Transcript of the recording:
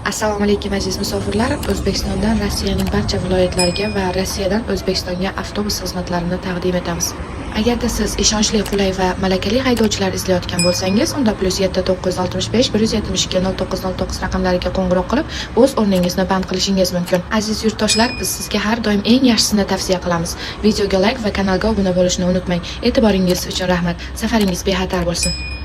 Assalomu alaykum, aziz musofirlar. O'zbekistondan Rossiyaning barcha viloyatlariga va Rossiyadan O'zbekistonga avtobus xizmatlarini taqdim etamiz. Agarda siz ishonchli, qulay va malakali haydovchilar izlayotgan bo'lsangiz, unda +7 965 172 09 09 raqamlariga qo'ng'iroq qilib, o'z o'rningizni band qilishingiz mumkin. Aziz yurtdoshlar, biz sizga har doim eng yaxshisini tavsiya qilamiz. Videoga layk va kanalga obuna bo'lishni unutmang. E'tiboringiz uchun rahmat. Safaringiz bexatar bo'lsin.